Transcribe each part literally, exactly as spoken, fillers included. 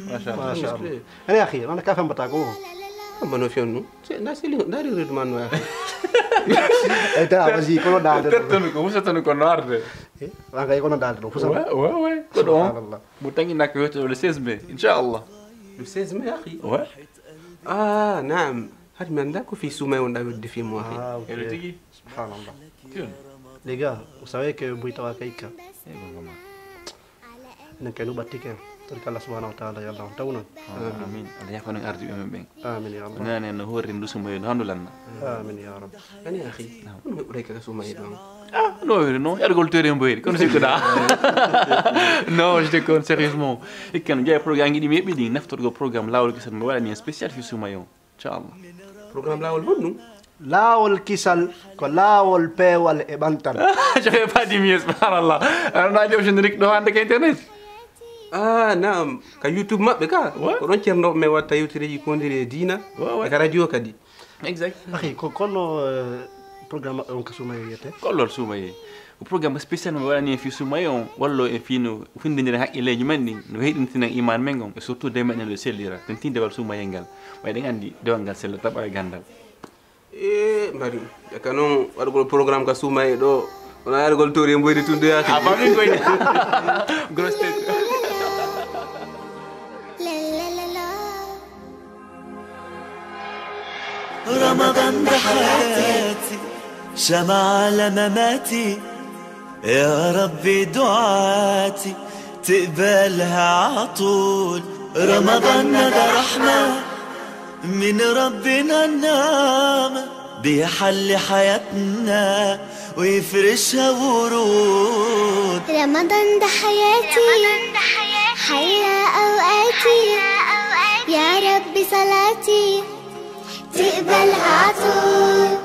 Masha Allah. Ani akhi, ana ka fambata ko? Amma no fennu. Se na seli dari redman no akhi. Eta waji kono da. Tettanu ko musatanu ko noir de. Eh, wanga kono da do fusa. Ouais, ouais, ouais. Ko ɗon. Subhanallah. Mo tangi nak weto le seize mai, inchallah. Le seize mai akhi. Ouais. Ah, naam. Hari mi anndaa ko fii suumayee on ɗaa weddi fii mo akhi. Ah, ok. Eɗo tigi. Subhanallah. Tun. Les gars, vous savez que buy tawa kay ka. Eh, bon, bon. Enen kay no ɓattike. Torki Allah subhanahu wa ta'ala, yo Allah on tawnon. Ah, amin. Allah yaafano ardiiɓe men ɓen. Amin ya Allah. Nane no horri ndu suumayee no handu lanna. Amin ya Rabb. Ani akhi. Naam. Kono mi ɓuray ka suumayee ɗon. Ah, no wiri no. Yargol tere mboyri. Kono sikkuɗaa. Non, je déconne sérieusement. Ikkan jay programme ɗi mi heɓi ɗi naftorgo programme Laawol Kisal mi waɗani en spécial fii suumayee on. Inchallah. Programme Laawol honɗum? Laawol Kisal ko laawol peewal e ɓantal. Je fais pas du mieux, subhanallah. Ana joom générique ɗo hannde ka internet. Ah, naam. Ka YouTube maɓɓe ka. Ouais. Ko ɗon ceernooɓe men watta yewtereeji koondiri e diina. Ouais, ouais. E ka radio kadi. Exact. Akhi, ko, kono, eh, programme maɓɓe on ka suumayee wiyete? Kollol suumayee. Ko programme spécial mo waɗani en fii suumayee on, wallo en fii no findindira hakkilleeji men ɗin, no heyɗintina iman men on, e surtout de meɗen no sellira, tentinde dewal suumayee ngal. Way ɗen anndi dewal ngal sella taɓa e ganndal. E, mbari, e ka non waɗugol programme ka suumayee ɗo, wona yargol toori e mboyri tundu yaaki. A faami koy. Grosse tête. رمضان ده حياتي، شمعة على مماتي. يا ربي دعاتي تقبلها عطول. رمضان ده رحمة من ربنا، النعمة بيحلي حياتنا ويفرشها ورود. رمضان ده حياتي، حيا أوقاتي. يا رب صلاتي تقبلها عطول.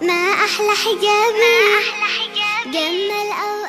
ما أحلى حجابي، جمل أوقاتي.